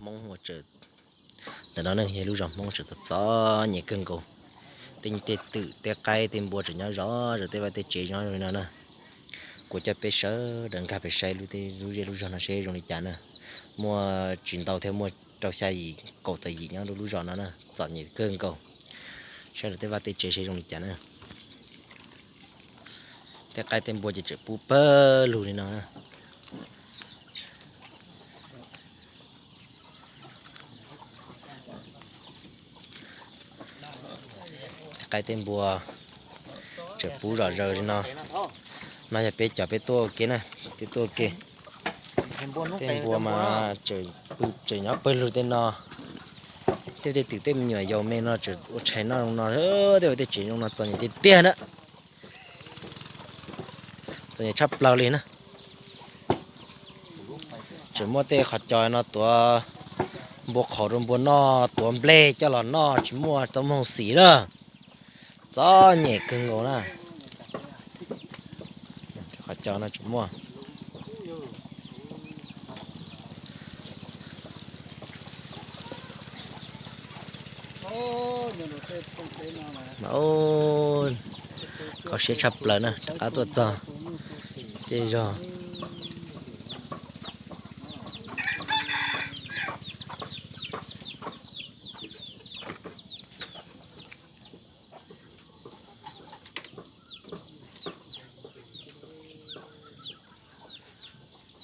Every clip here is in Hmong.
Hmoob ua tseem, ntawm no ne yog lub zos Hmoob tseem txom txom nyem kawg nkaus. Tej nyuj tej twm tej qaib tej npua tseem nyob zov zov tej vaj tej tsev nyob li no na. Kuv coj peb sawv daws nkag pem saib lub tej lub zej lub zog no seb zoo li cas na. Muaj tsis ntau thiab, muaj rau xya yim kaum tawm yim nyob rau lub zos no na, txom nyem kawg nkaus. Saib lawv tej vaj tej tsev seb zoo li cas na. Tej qaib tej npua ces tseem pub pawg lug li no. Tej qaib tej npua tseem pub zom zaws li no. No yog peb cov peb tuaj ua ke na, peb tuaj ua ke. Tej npua mas tseem nyob pawg lug tej no. Tej tej twm tej me nyuam yaus me no tseem ua tshais noj zoo no, tej vaj tej tsev zoo no txom nyem tiag tiag na. Txom nyem tshaj plaws li na. Tseem muaj tej qhov cos no tuav npua qhauv rau npua noj, tuav nplej coj los noj tsis muaj tau moog xim na. Txom nyem kawg nkaus na. Qhov cos no tseem muaj. Mas kho siab tshaj plaws na, rov qab tuaj txog tej zog.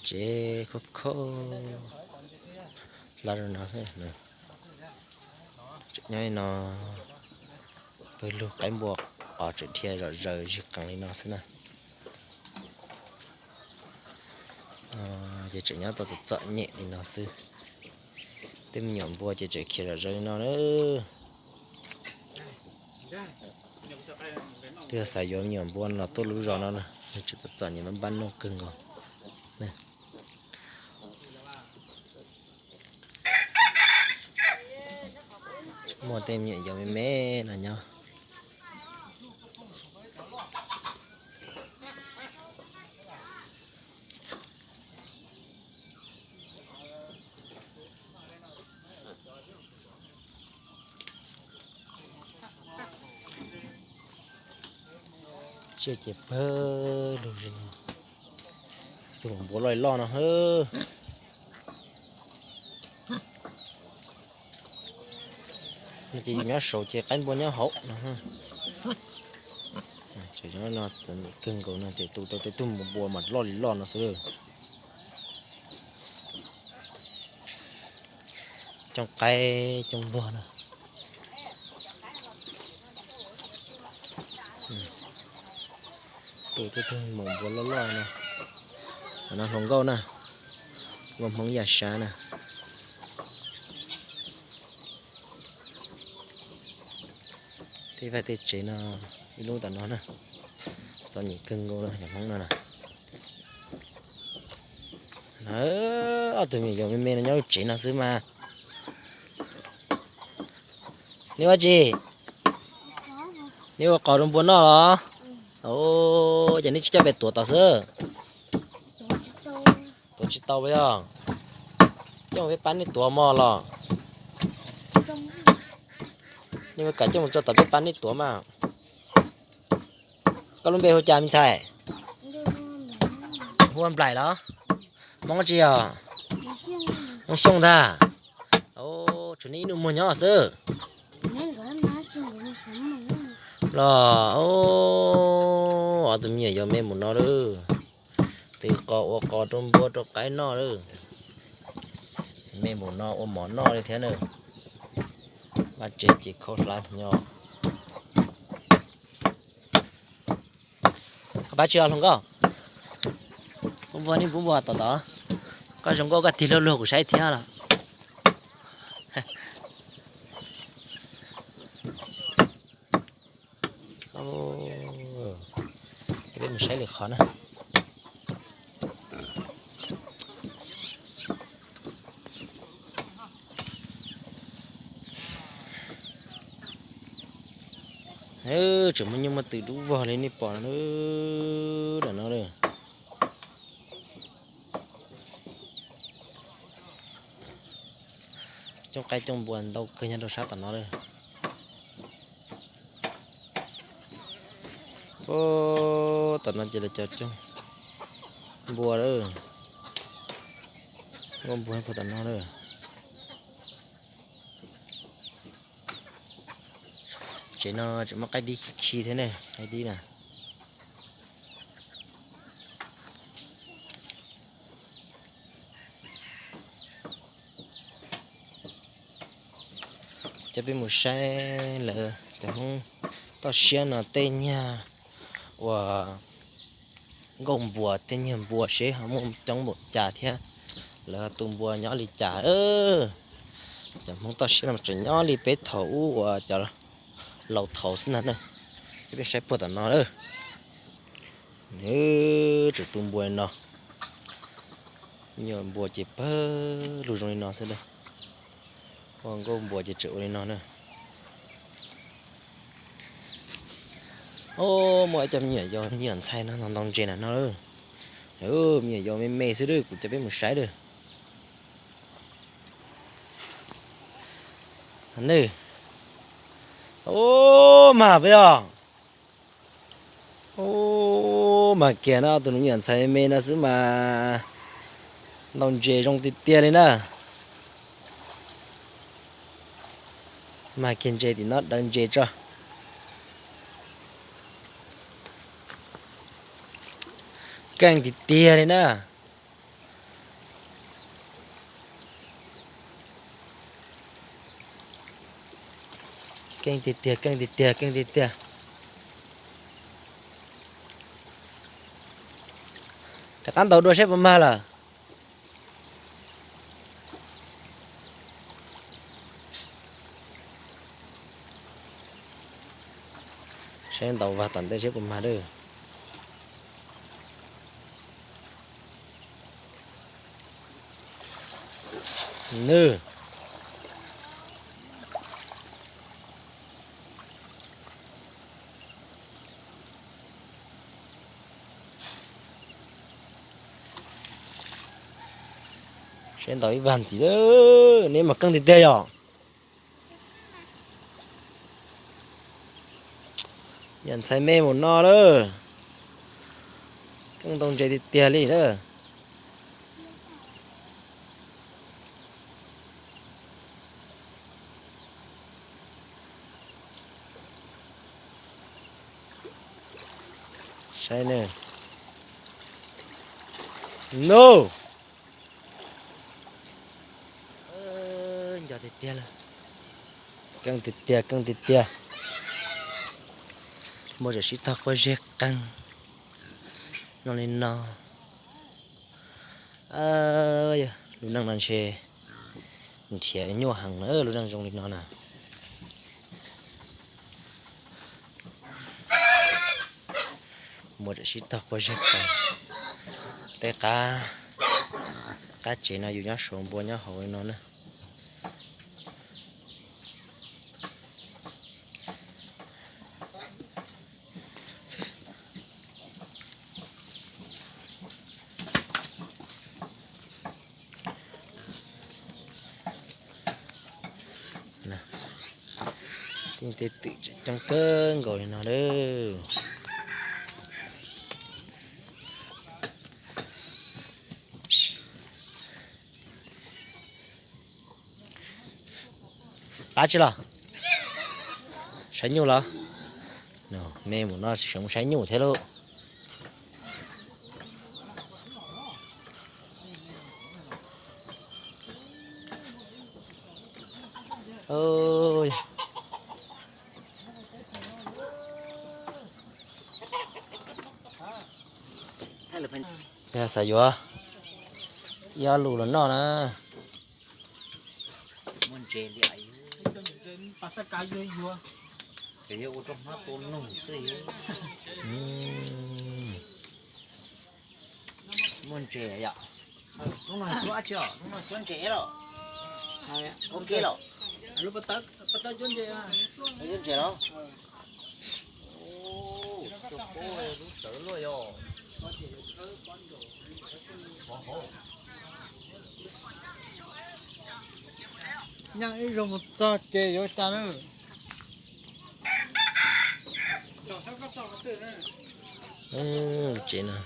Tsev khov kho lawm no, tseem nyob li no, pawg lug qaib npua qos tseem dhia zom zaws zig qees li no xwb na. Ces tseem nyob tau txom txom nyem li no xwb. Tej me nyuam npua ces tseem khiav zom zaws li no na. Twb xav yuav me nyuam npua los tuaj lub zos no na, nws tseem txom txom nyem npab npab noj kawg nkaus. Muaj tej me nyuam yaus me me no nyob. Tsiaj ces pawg lug li no, tus npua loj li loj no. No ces yus nyob saud ces qaib npua nyob hauv no. Tseem nyob no txom nyem kawg nkaus no ces tu tau tej tug npua mas loj li loj no xwb. Coob qaib coob npua no. Tu tej tug maum npua loj loj no. Qhov no hluas nkauj na, nkauj Hmoob Yaj Sab na. Tej vaj tej tsev no ib lub tom no na, txom nyem kawg nkaus no cov Hmoob no na. Ob tug me nyuam yaus me me no nyob lub tsev no xwb mas. Nej ua tsi? Nej ua qos rau npua noj los? Ces nej tsis coj pem tuav tom xwb? Tuav tsis tau yog? Coj mus peb pab nej tuav mog los? Nej mus kam coj mus tso tom peb pab nej tuav mas. Koj lub npe hu cas me ntxhais? Hu ua Nplaim los? Hmoob tsi yog? Hmoob Xyooj ntag. Tshuav nej ib nus muag nyob xwb los? Ob tug me nyuam yaus me mus no lawm. Twv qos ua qos rau npua rau qaib noj lawm. Me mus no ua mov noj li thiab na. Vaj tsev ces khaub hlab nyo. Pab tsi os hluas nkauj? Pub npua, nej pub npua tom tod. Koj zoo nkauj koj tig luag luag kuv saib thiab los. Peb mus saib lwm qhov na. Tseem muaj nyuj muaj twm dub vog li nej pom no, ram no. Coob qaib coob npua ntau kawg nyob rau sab tom no lawm. Puag tom no ces lawv cov coob npua lawm, nkauj npua puag tom no lawm. Tsev no tseem muaj qaib dib khi khi thiab ne, qaib dib na. Coj peb mus saib lawv cov Hmoob toj siab no tej nyuag uas nkauj npua tej nyuag npua seb ho muaj coob npaum cas thiab lawv tu npua nyob li cas. Cov Hmoob toj siab no tseem nyob li peb thaum ub uas cov laus thaud xwb ntag na. Coj peb saib puag tom no lawm. Nws tseem tu npua li no. Nyuam npua ces pawg lug zoo li no xwb na. Ua nkauj npua ces tseem ua li no na. Muaj ib co me nyuam yaus me nyuam ntxhais no ntau ntses na no. Me nyuam yaus me me xwb lawm, kuv coj peb mus saib lawm. Nws, ub, mag peb os. Ub, mag kiag no, tus me nyuam ntxhais me me no xwb mas ntau ntses zoo tiag tiag li na. Mag kiag ntses tim no daws ntses tso. Keej tiag tiag li na. Keej tiag tiag, keej tiag tiag, keej tiag tiag. Rov qab ntaus dua seb puas mag lawm. Saib ntaus vag tom ntej seb puas mag lawm. Nws, saib ntaus ib vag ntxiv, neb mas keej tiag tiag yom. Yam ntxhais me mus no lawm. Keej ntau ntses tiag tiag li lawm. Saib ne. No. Nco tiag tiag lawm. Keej tiag tiag, keej tiag tiag. Muaj tsam sib tog quaj zeg qeeg zoo li no. Lub neej no ntshe nrhiav nyuaj heev na, lub neej zoo li no na. Muaj tsam sib tog quaj zeg qeeg. Tej qab, qab tsev no yus nyob saum npua nyob hauv li no na. Tej twm coob kawg nkaus li no lawm. Qab tsi los? Saib nyuj los? Me mus no tsis seem mus saib nyuj thiab lauj. Yog xav yuav ib ob lus los noj na. Muaj ntses li, ces yog ua rau hmab tua noog xwb. Muaj ntses yom. Hnub no cuab tsi os? Hnub no cuab ntses los? Ua ke los? Cuab ntses los? Lub tawv luaj yog. Nyob ib zaug mus txog ces yuav cas na. Tsev no.